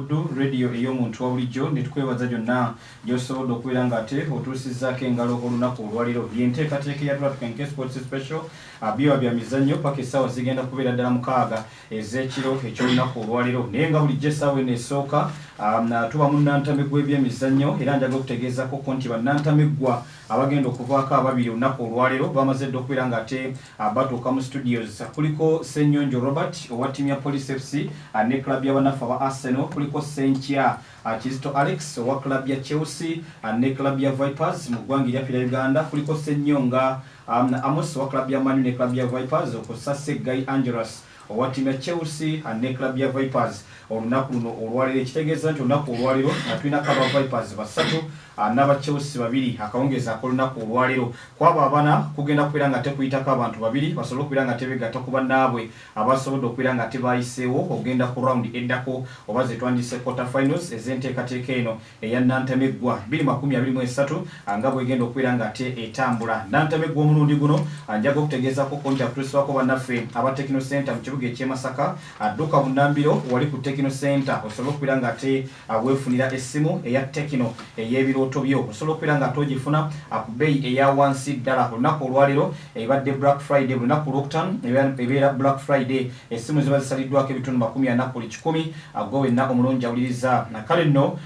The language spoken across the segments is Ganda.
Buddu, radio ey'omuntu wa bulijjo, ne tukwebaza gyonna gy'osobodde okubeera ng'ate otuusizzaako engalo olunaku olwaleero. Yenteekateeka eya Tukenke Sports Special, byoba bya mizannyo paka essaawa zigenda kubeera ddala 6 ez'ekiro eky'olunaku olwaleero. Naye nga bulijjo essaawa eno esooka tuba mu nnantameggwa eby'emizannyo, era njaga okutegeezaako ko nti bannantameggwa abagenda okuvaako ababiri olunaku olwaleero bamaze dda okubeera ng'ate batuuka mu studios. Kuliko Ssenyonjo Robert owa ttiimu ya Police FC ne club y'abannaffe aba Arsenal, kuliko Ssenkya Kizito Alex owa club ya Chelsea ne club ya Vipers mu ggwanga eryaffe erya Uganda, kuliko Ssenyonga Amos owa club ya Man U ne club ya Vipers, okussa Ssegai Angelus owa ttiimu ya Chelsea ne club ya Vipers. Olunaku luno olwaleero ekitegeeza nti olunaku olwaleero tulinako aba Vipers 3 n'aba Chelsea 2 akawungeezi ak'olunaku olwaleero. Kwabo abana kugenda kubeera nga tekuyitako abantu 2 basobole okubeera nga tebeegatta ku bannaabwe abasobodde okubeera nga tebayiseewo ogenda ku round eddako oba ze twandise quarter finals ez'enteekateeka eno eya Nnantameggwa 2023 nga bwegenda okubeera nga ate etambula. Nnantameggwa omulundi guno njaga okutegeezaako ko nti akutuusibwako bannaffe aba Techno Center mu kibuga eky'e Masaka. Adduka bunnambiro wali ku Techno Center osobole okubeera nga ate weefunira essimu eya Techno ey'ebirooto byo, osobola okubeera nga ate ogifuna ku bbeeyi eya wansi ddala. Olunaku olwaleero ebadde Black Friday, buli lunaku Olwokutaano ebeera Black Friday, essimu ziba zisaliddwako ebitundu 40 buli 100. Gwe wenna omulungi awuliriza, kale nno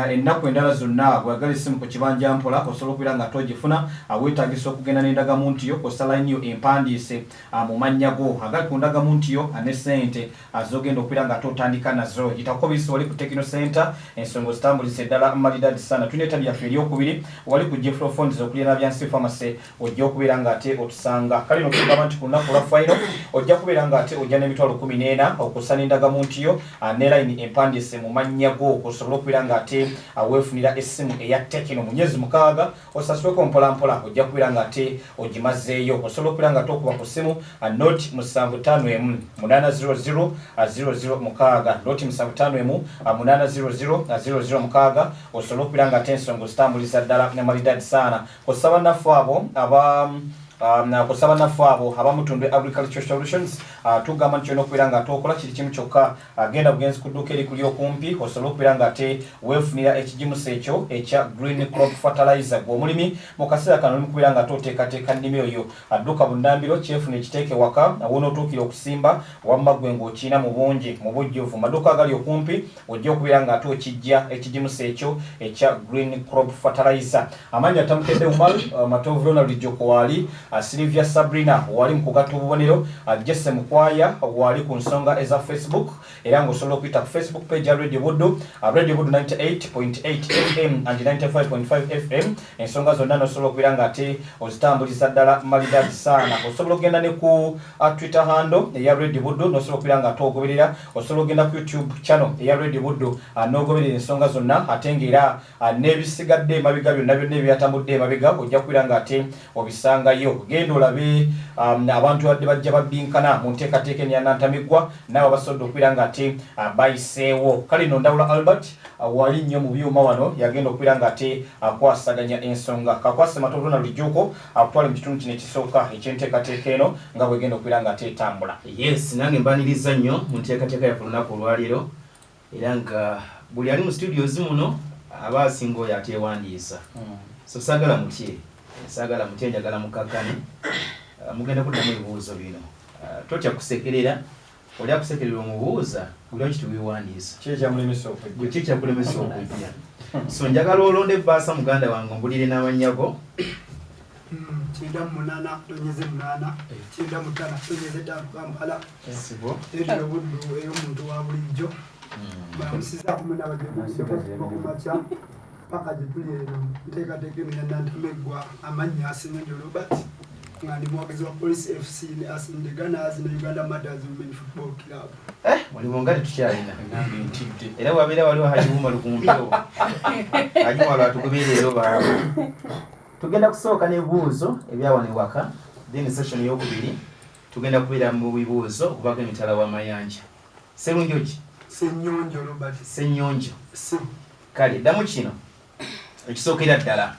ennaku endala zonna bw'oyagala essimu ku kibanja mpola osobola okubeera nga ate ogifuna. Weetaagisa okugenda n'endagamuntu yo kw'ossa layini yo empandiise mu mannya go agali ku ndagamuntu yo ne ssente z'ogenda okubeera nga ate otandika nazo. Yitako bisi wali ku Techno Center, ensonga ozitambulisa eddala malidadi sana. Tulina ettabi lyaffe eryokubiri wali ku Jeffro Phones okulira Byansi Pharmacy, ojja okubeera nga ate otusanga. Kale no tugamba nti ku lunaku olwa final ojja kubeera nga ate ojja n'emitwalo 14 okussa n'endagamuntu yo ne layini empandiise mu mannya go, osobole okubeera nga ate weefunira essimu eya Techno mu myezi 6 osasuleko mpola mpola, ojja kubeera nga ate ogimazeeyo. Osobola okubeera nga ate okuba ku ssimu 075 800 006, 075 800 006, osobola okubeera nga ate ensonga ozitambuliza ddala ne malidadi sana. Kusaba naffe abo aba kusaba naffe abo abamutundwe Agricultural Solutions, tugamba nti kyolina okubeera nga ate okola kiri kimu kyokka, genda bugenzi ku dduuka erikuli okumpi osobole okubeera nga ate weefunira ekigimusa ekyo ekya Green Crop Fertilizer. Gwe omulimi mu kaseera kano oli mu kubeera nga ate oteekateeka nnimiro yo, adduka bunnambiro kyefuna ekiteeke waka wonootuukira okusimba, wamma ggwe ng'okiina mu bungi mu bujjuvu. Maduuka agali okumpi ojja okubeera nga ate okijja ekigimusa ekyo ekya Green Crop Fertilizer. Amannya Tamukedde Umar, Matovu Ronald Joko waali, Sylvia Sabrina wali mu kugatta obubonero, Jesse Mukwaya wali ku nsonga eza Facebook, era ng'osobola okuyita ku Facebook page ya Radio Buddu, Radio Buddu 98.8 FM and 95.5 FM, ensonga zonna n'osobola okubeera nga ate ozitambuliza ddala malidadi sana. Osobola okugenda ne ku Twitter handle eya Radio Buddu n'osobola okubeera nga ate ogoberera. Osobola okugenda ku YouTube channel eya Radio Buddu n'ogoberera ensonga zonna, ate ng'era n'ebisigadde emabega byonna byonna ebyatambudde emabega ojja kubeera nga ate obisangayo. Genda olabe abantu badde bajja babbinkana mu nteekateeka eno ya Nnantameggwa n'abo abasobodde okubeera nga ate bayiseewo. Kale nno Ndawula Albert wali nnyo mu byuma wano, yagenda okubeera nga ate akwasaganya ensonga. Kakwase Matovu Ronald Jjuuko akutwale mu kitundu kino ekisooka eky'enteekateeka eno nga bwegenda okubeera nga ate etambula. Yes, nange mbaniriza nnyo mu nteekateeka yaffe olunaku olwaleero, era nga buli ali mu studios muno aba asinga oyo ateewandiisa. So saagala mutye, saagala mutye, njagala mukakkane. Mugenda kuddamu ebibuuzo bino. Totya kusekerera, oli akusekerera omubuuza lwaki teweewandiisa, Ki ekyamulemesa okujja? Gwe ki ekyakulemesa okujja? So njagala olonde ebbaasa, muganda wange, ombulire n'amannya go. 98 08 95 5 Kampala. Sibo. Radio Buddu ey'omuntu wa bulijjo, balamusizaako mwena abajja kumakya paka gye tuli eno nteekateeka eno ya Nnantameggwa. Amannya Asenyojo Robert, nga ndi muwagizi wa Police FC ne Arsenal the Gunners ne Uganda Mothers Women Football Club. Mulimu nga tetukyalina. Nange ntidde. Era wabeera waliwo Haji Umar ku mpewo, Haji Umar atugoberera ero baaba. Tugenda kusooka n'ebibuuzo ebyawano ewaka, then session eyokubiri tugenda kubeera mu bibuuzo okuvaako emitala w'amayanja. Serunjoki? Senyonjo Robert. Senyonjo. Si. Kale ddamu kino ekisookera ddala: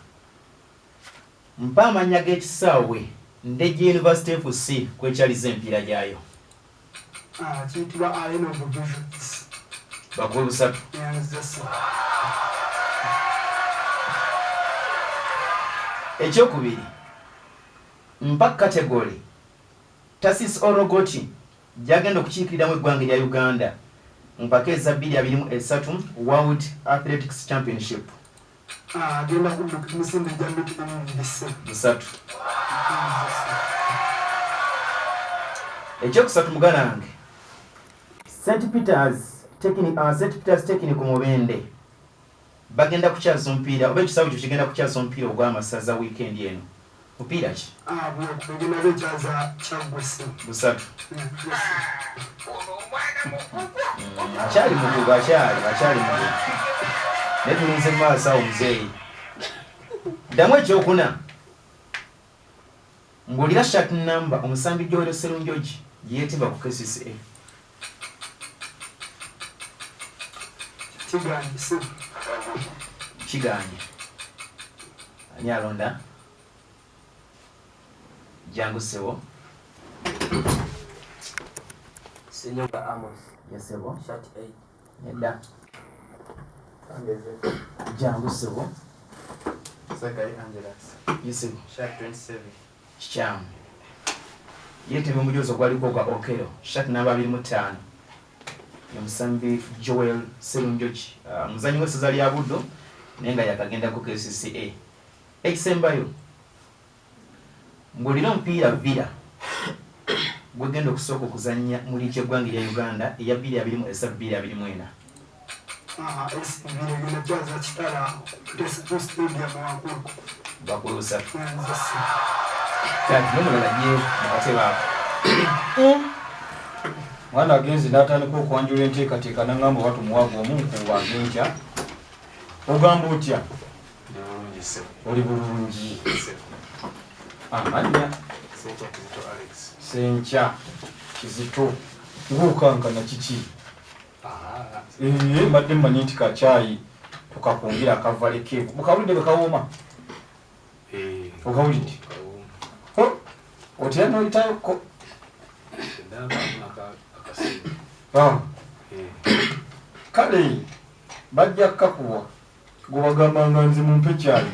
mpa amannya g'ekisaawe Ndejje University FC kwekyaliza emipiira gyayo. Kiyitibwa Arena of Visions. Bakuwe busatu. Ekyokubiri, mpa category Tasis Orogoti gyagenda okukiikiriramu eggwanga erya Uganda mpaka eza 2023 World Athletics Championship. Agenda kudduka emisinde gya mita 2. Busatu. Ekyokusatu muganda wange, St Peters Technical Mubende bagenda kukyaza omupiira oba ekisawo kyo kigenda kukyaza omupiira ogw'amasaza weekend eno. Mupiira ki? Busatu. Akyali mugugu, akyali mugugu. Naye tulinze mu maaso awo muzeeyi. Ddamu ekyokuna. Ng'olira shirt number omusambi Joel Sserunjogi gye yeetimba ku KCCA. Kiganye. Ani alonda? Jangu ssebo. Senyonga Amos. Yes ssebo. Shirt 8. Nedda. Jangu ssebo. Zachary Angelas. Yes ssebo. Shirt 27. Kikyamu. Yeetema omujoozi ogwaliko ogwa Okello. Shirt namba 25. Omusambi Joel Sserunjogi, muzannyi w'essaza lya Buddo naye nga yakagenda ku KCCA. Ekisembayo, ng'olina omupiira Villa gwegenda okusooka okuzannya mu liigi y'eggwanga erya Uganda eya 2023-2024. Bakuwe busatu. Kati n'omulala ye mu katebe ako. Mwana agenze n'atandika okwanjula enteekateeka n'angamba oba tumuwaga omunkuuba agenja. Ogamba otya? Oli bulungi. Amannya? Senkya Kizito. Ng'okankana kiki? Mbadde mmanyi nti kacaayi tukakungira akavale keeko. Mukawulidde bwe kawooma? Okawulidde? Otya n'oyitayoko? Kale bajja kukakuwa gwe nze mumpe kyayi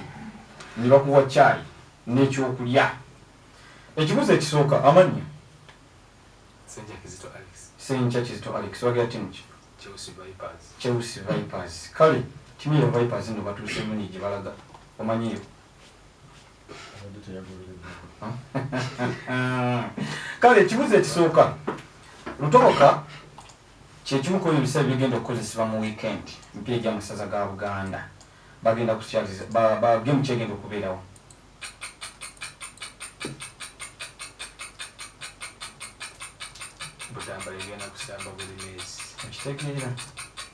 ne bakuwa kyayi n'ekyokulya. Ekibuuzo ekisooka, amannya? Senkya Kizito Alex. Wagira ttiimu ki? Chelsea Vipers. Kale ttiimu ya Vipers nno batuuseemu ne gye balaga, omanyiyo? Kale ekibuuzo ekisooka, Lutoboka kyekimu ku ebyo ebisawo ebigenda okukozesebwa mu weekend emipiira egy'amasaza ga Buganda. Bagenda kukyaliza game kyegenda okubeerawo. Butambala egenda kusamba Bulemeezi. Okitegeera?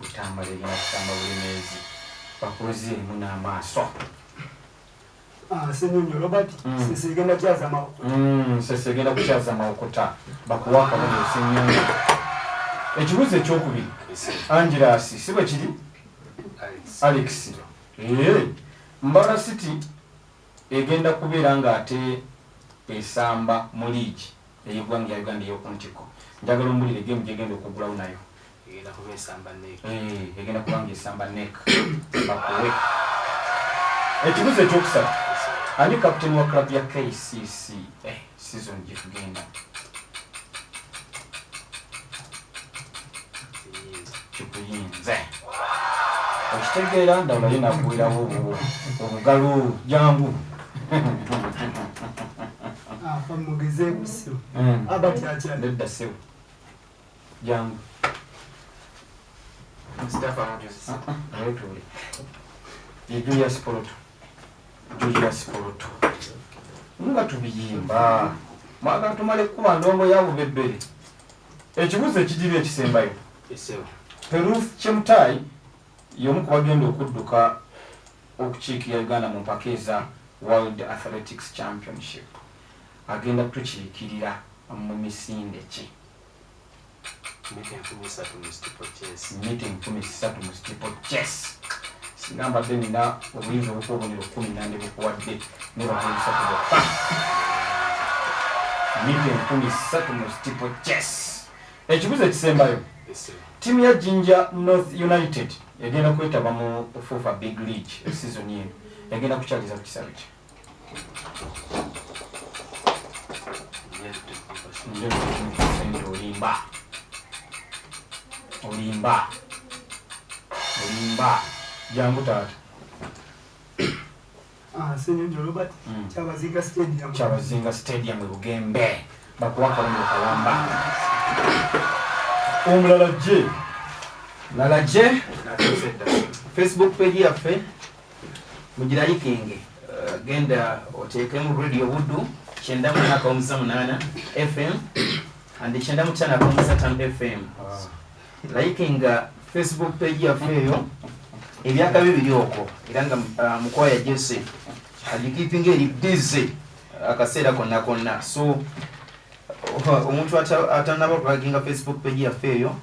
Butambala egenda kusamba Bulemeezi. Bakuzeemu n'amaaso. Ssenyonyi Robert, Ssese egenda kukyaza Mawokota. Ssese egenda kukyaza Mawokota. Bakuwa akabonero Ssenyonyi. Ekibuuzo ekyokubiri, Angelas, si bwe kiri? Alex. Mbara City egenda kubeera ng'ate esamba mu liigi ey'eggwanga lya Uganda ey'oku ntikko. Njagala ombulire game gy'egenda okuggulawo nayo. Egenda kuba esamba NEC. Egenda kuba ng'esamba NEC. Bakuwe. Ekibuuzo ekyokusatu, ani captain wa club ya KCCA season gye tugenda? Kikuyinze. Okitegeera ndawula ye nakuwerawo obugalo jangu. Mugezeeku ssebo. Albert akyali. Nedda ssebo. Jangu. Mustafa Mujuzi. Naye tuule. Ye Julius Poloto. Julius Poloto. Nga tubiyimba. Mwagala tumale kukuba ndongo ya bubebbere. Ekibuuzo ekijiri ekisembayo. Peruth Chemutai y'omu ku bagenda okudduka okukiikirira Uganda mu mpaka eza World Athletics Championship. Agenda kutukiikirira mu misinde ki? Mita 3000 mu steeplechase. Mita 3000 mu steeplechase. Singa mbadde nina obuyinza obukuwa obubonero 10 nandibikuwadde ne bakuwa busatu bwokka. Mita 3000 mu steeplechase. Ekibuuzo ekisembayo. Ttiimu ya Jinja North United egenda kwetaba mu FUFA Big League season eno, egenda kukyaliza ku kisaawe ki? Njeru. Olimba, olimba, olimba. Jangu taata. Ssenyonjo Robert. Kyabazinga Stadium. Kyabazinga Stadium e Bugembe. Bakuwa akabonero kalamba. Omulala je? Mulala je? Facebook page yaffe mugirayikinge, genda oteekemu Radio Buddu 98 FM and 95 FM. Likinga Facebook page yaffe eyo, ebyaka bibiri okwo, era nga mukwaya Jesse agikeepinga eri busy akaseera konna konna. So omuntu atannaba kulaginga Facebook page yaffe eyo,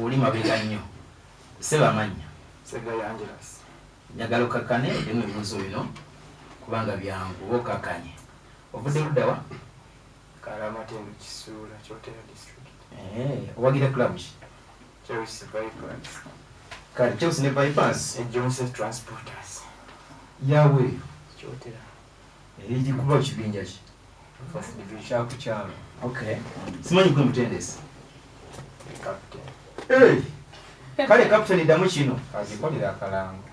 oli mabega nnyo. Seba amannya. Segayo Angelus. Njagala okakkane emu ebibuuzo bino kubanga byangu, oba okakkanye. Ovudde ludda wa? Kalamatendo Kisuula, Kyotera District. Owagira club ki? Chelsea Vipers. Kale Chelsea ne Vipers. Johnson Transporters. Yawe. Kyotera. Erigikuba kibinja ki? First division. Kyakukyalo. Okay. Simanyi gwe mutendesi. Captain. Kale captain ddamu kino. Azikolera akalango.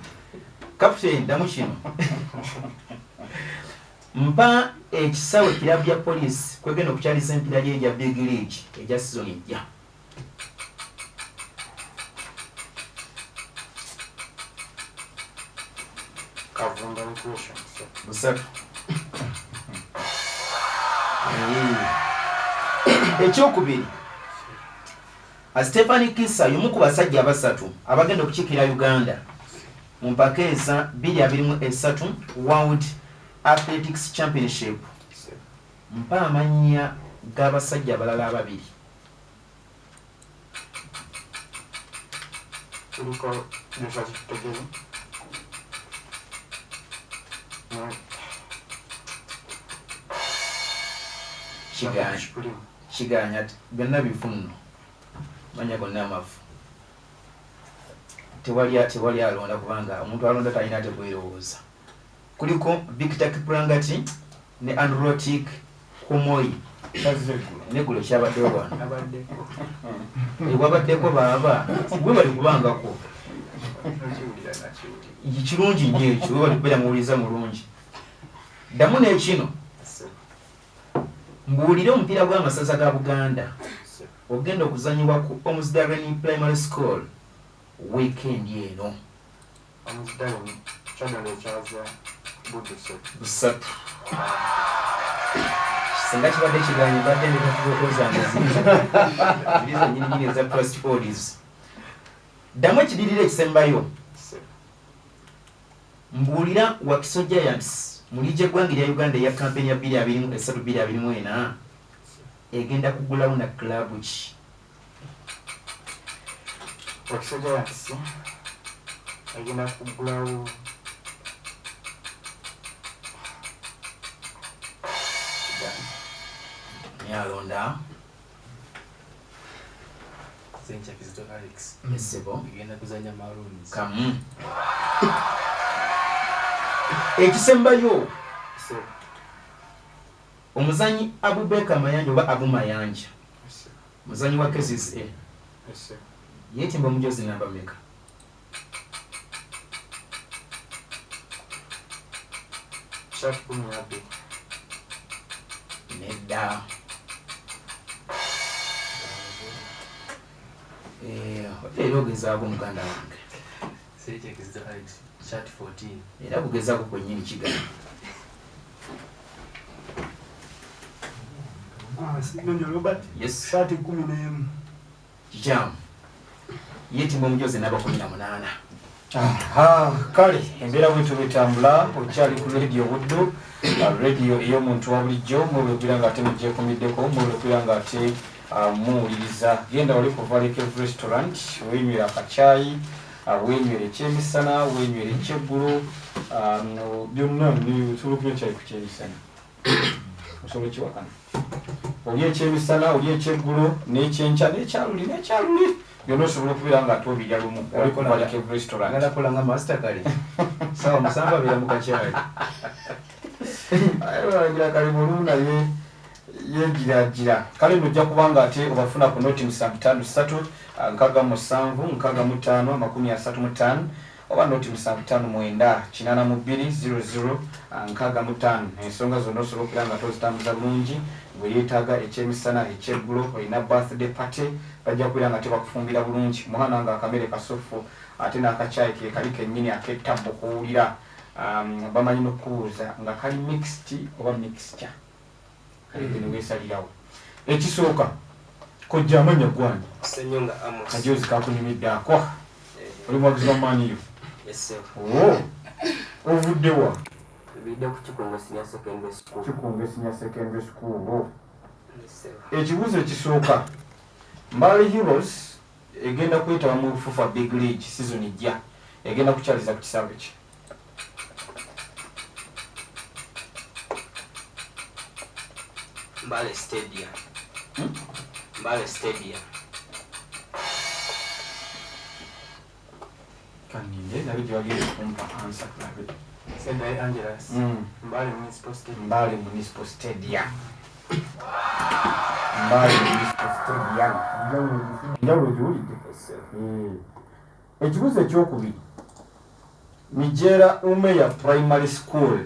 Captain ddamu kino. Mpa ekisaawe kirabu ya poliisi kwegenda okukyalisa emipiira gye egya Big League egya season ejja. Kavumba Recreation. Busatu. Ekyokubiri, Stephanie Kisa y'omu ku basajja abasatu abagenda okukiikirira Uganda mu mpaka eza 2023 World Athletics Championship. Mpa amannya g'abasajja abalala ababiri. Kuliko Joshua Cheptegei. Kiganya byonna bifu nno, manya gonna amafu. Tewali alonda kubanga omuntu alonda talina ate kwerowooza. Kuliko Victor Kiprangati ne Androtic Kumoyi. Neggulo kyabaddewo wano. Wabaddeko baaba gwe bali kubangako. Kirungi nnyo ekyo, we bali kubeera muwuliza mulungi. Ddamu n'ekino. Mbuulire omupiira gw'amasaza ga Buganda ogenda okuzannyibwa ku Omsdaren Primary School weekend eno. Busatu. Singa kibadde kiganye mbadde ndekakuboko zange ziri zennyini nnyini eza Trust Oldies. Ddamu ekidirira ekisembayo. Mbuulira Wakiso Giants mu liigi y'eggwanga erya Uganda eya kampeyini ya 2023-2024 egenda kugulawo na club ki? Wakiso Giants egenda kugulawo Nyalonda. Sencha Kizito Alex. Esebo. Egenda kuzannya Maroons. Kamu. Ekisembayo. Omuzanyi Abubeka Mayanja oba Abu Mayanja. Muzanyi wa KCCA. Yeetimba omujozi namba mmeka? 12. Nedda. Era ogezaako muganda wange. Sencha Kizito Alex. Shirt 14. Era kugezaako kwennyini kigamba. Ssenyonjo Robert. Yes. Shirt 11. Kikyamu. Yeetimba omujozi namba 18. Aha, kale embeera bwetu bwetambula, okyali ku Radio Buddu, radio ey'omuntu wa bulijjo, mwebwe nga ate mugyekumiddeko, mwebwe nga ate muwuliriza. Genda wali ku Valley Cave Restaurant, weenywera akacaayi, weenywera ekyemisana, weenywera ekyeggulo, byonna osobola okunywa kyayi ku kyemisana. Osobola okiwakana. Oli ekyemisana, oli ekyeggulo, n'ekyenkya, n'ekyaluli, n'ekyaluli. Byonna osobola okubeera nga ate obirya lumu. Oli ku Balike Restaurant. Agala kola nga master kale. Sawa 7 abeera mu kakyali. Agira kalimu olumu naye yegiragira. Kale nno ojja kuba nga ate obafuna ku noti 753 67 65 35 oba noti 759 82 00 65. Ensonga zonna osobola okubeera nga tozitambuza bulungi. Bwe yeetaaga ekyemisana, ekyeggulo, olina birthday party, bajja kubeera nga tebakufumbira bulungi. Mwana nga akamere kasufu ate n'akacaayi ke kali kennyini ak'ettabbu kuwulira. Bamanyi n'okukubuuza nga kali mixed oba mixture. Kale gwe ne weesalirawo. Ekisooka, kojja amannya gwange. Ssenyonga Amos. Kajozi kakunyumidde akwa. Oli muwagizi wa Man U? Yes, sir. Oh, ovudde wa? Tubidde ku Kikungo Senior Secondary School. Kikungo Senior Secondary School. Yes, sir. Ekibuuzo ekisooka, Mbale Heroes egenda kwetaba mu FUFA Big League season ejja. Egenda kukyaliza ku kisaawe ki? Mbale Stadium. Mbale Stadium. Kaninde nabe gye bagenda okumpa answer tulabe. Sendai Angelas. Mbale Municipal Stadium. Mbale Municipal Stadium. Mbale Municipal Stadium. Enjawulo giwulidde? Ekibuuzo ekyokubiri, Mijera Umeya Primary School.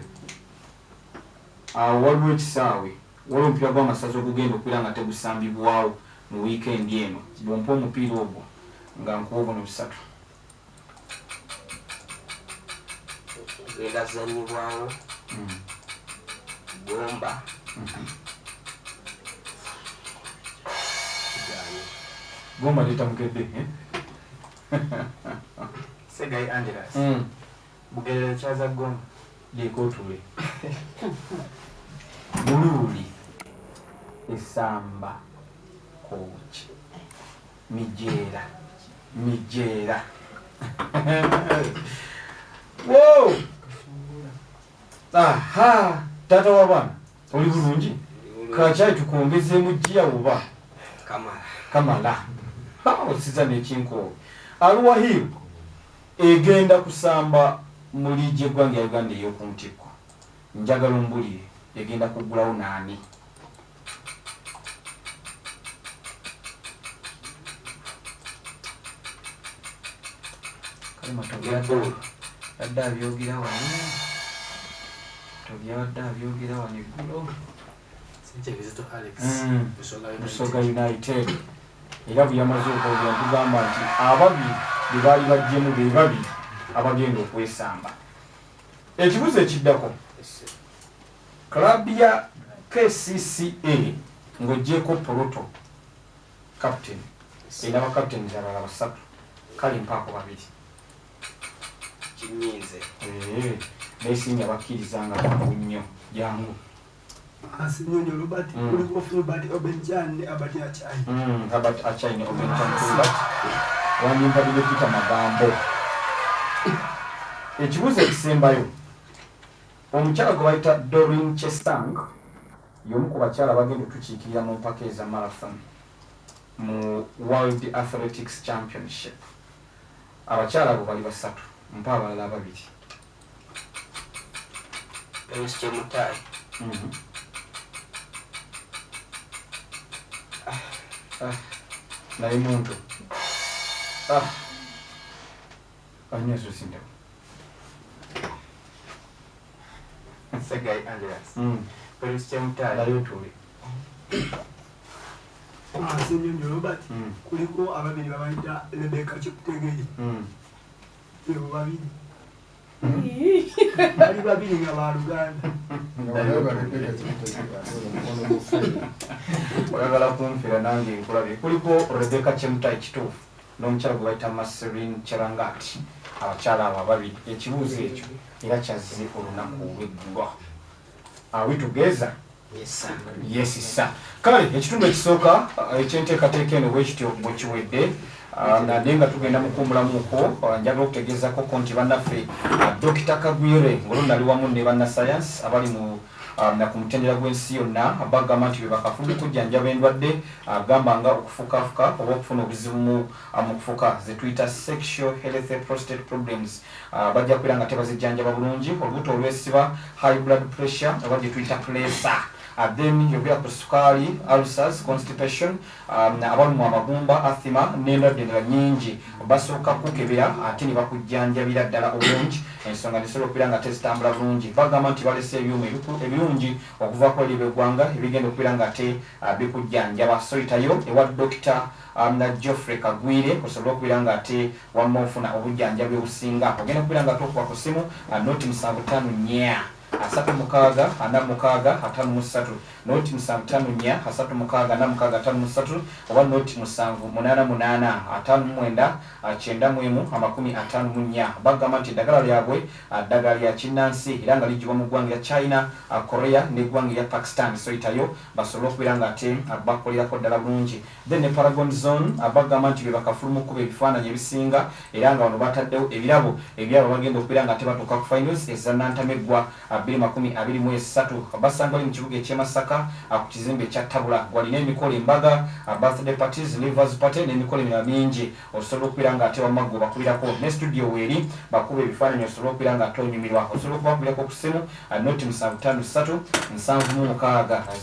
Awo waliwo ekisaawe, waliwo omupiira gw'amasaza ogugenda okubeera nga tegusambibwawo mu wiikendi eno. Bw'ompa omupiira ogwo nga nkuwa obuno busatu. Ogenda zanyibwawo Gomba. Gomba letamukedde, eh? Segai Angelas. Bugerere kyaza Gomba. Leka otuule. Buluuli esamba kooki. Mijeera. Mijeera. Wow! Aha! Taata w'abaana, oli bulungi? Kakyayi tukwongezeemu ggiya oba? Kamala. Kamala. Osiza n'ekinkoowe. Arua Hill egenda kusamba mu liigi y'eggwanga ya Uganda ey'oku ntikko. Njagala ombulire egenda kuggulawo naani? Kale Matovu yadde abyogera wano. Matovu yabadde abyogera wano eggulo. Kizito Alex. Busoga United. Era bwe yamaze okwogera ntugamba nti ababiri be baali baggyemu be babiri abagenda okwesamba. Ekibuuzo ekiddako, club ya KCCA ng'oggyeeko Poroto captain, erina ba captains abalala basatu, kale mpaako babiri. Kinyinze. Naye singa bakkiriza nga bangu nnyo, jangu. Ssenyonjo Robert, kuliko Fulbert Obenjan ne Albert Achai. Albert Achai ne Obenjan Fulbert. Wanyimpadde Peter Magambo. Ekibuuzo ekisembayo, omukyala gwe bayita Doreen Chesang y'omu ku bakyala abagenda okutukiikirira mu mpaka eza marathon mu World Athletics Championship. Abakyala abo bali basatu, mpa abalala ababiri. Perusi Chemutai. Naye muntu. Ani asosinda? Segai Angelas. Perusi Chemutai. Naye otuule. Ssenyonjo Robert, kuliko ababiri babayita Rebecca Cheptegei. Ebo babiri. Bali babiri nga baluganda. Oyagala kunfira nange nkulabye. Kuliko Rebecca Chemutai kituufu n'omukyala gwe bayita Marceline Chelangat. Abakyala abo ababiri. Ekibuuzo ekyo era kyazze olunaku olw'eggulo. Are we together? Yes, sir. Yes, sir. Kale ekitundu ekisooka ekyenteekateeka eno bwe kityo bwe kiwedde. Naye nga tugenda mukuumulamuko, njagala okutegeezaako ko nti bannaffe Dr. Kagwire ng'olwo nali wamu ne bannasayansi abali mu Na ku mutendera gw'ensi yonna bagamba nti be bakafulu kujjanjaba endwadde, gamba nga okufukafuka oba okufuna obuzibu mu kufuka ze tuyita sexual health, prostate problems, bajja kubeera nga tebazijjanjaba bulungi, olubuto olwesiba, high blood pressure oba gye tuyita pressure, then yogera ku sukaali, ulcers, constipation, abalumwa amagumba, asthma n'endwadde endala nnyingi. Basooka kukebera ate ne bakujjanjabira ddala obulungi, ensonga nesobola okubeera nga tezitambula bulungi. Bagamba nti balese ebyuma ebirungi okuva ku eri b'eggwanga ebigenda okubeera nga ate bikujjanjaba. So yitayo ewa Dr. Na Geoffrey Kagwire osobole okubeera nga ate wamma ofuna obujjanjabi obusinga. Ogenda kubeera nga ate okuba ku ssimu noti 754 36 46 53, noti 754 36 46 53, oba noti 788 59 91 54. Bagamba nti eddagala lyabwe ddagala lya kinnansi era nga lijjibwa mu ggwanga lya China, Korea n'eggwanga erya Pakistan. So yitayo basobole okubeera nga ate bakolerako ddala bulungi. Then ne Paragon Zone bagamba nti be bakafulu mu kkuba ebifaananyi ebisinga, era nga bano bataddewo ebirabo ebyabo bagenda okubeera nga ate batuuka ku finals eza Nantameggwa 2023. Basanga bali mu kibuga eky'e Masaka ku kizimbe ekya Tabula. Gwalina emikolo, embaga, birthday parties, leavers party n'emikolo emirala mingi. Osobola okubeera nga ate wamma gwe bakubirako ne studio weeri bakuba ebifaananyi, osobola okubeera nga ate onyumirwa. Osobola okubakubirako ku ssimu noti 753 76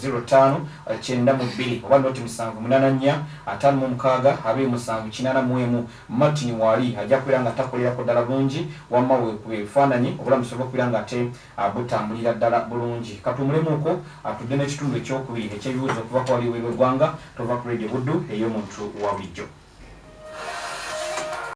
05 92, oba noti 784 56 27 81. Martin Wali ajja kubeera nga takolerako ddala bulungi, wamma weekuba ebifaananyi, obulamu busobole okubeera nga ate butambulira ddala bulungi. Katuwumulemuuko, tudde n'ekitundu ekyokubiri eky'ebibuuzo okuva ku wali w'eggwanga. Tova ku Radio Buddu ey'omuntu wa bulijjo.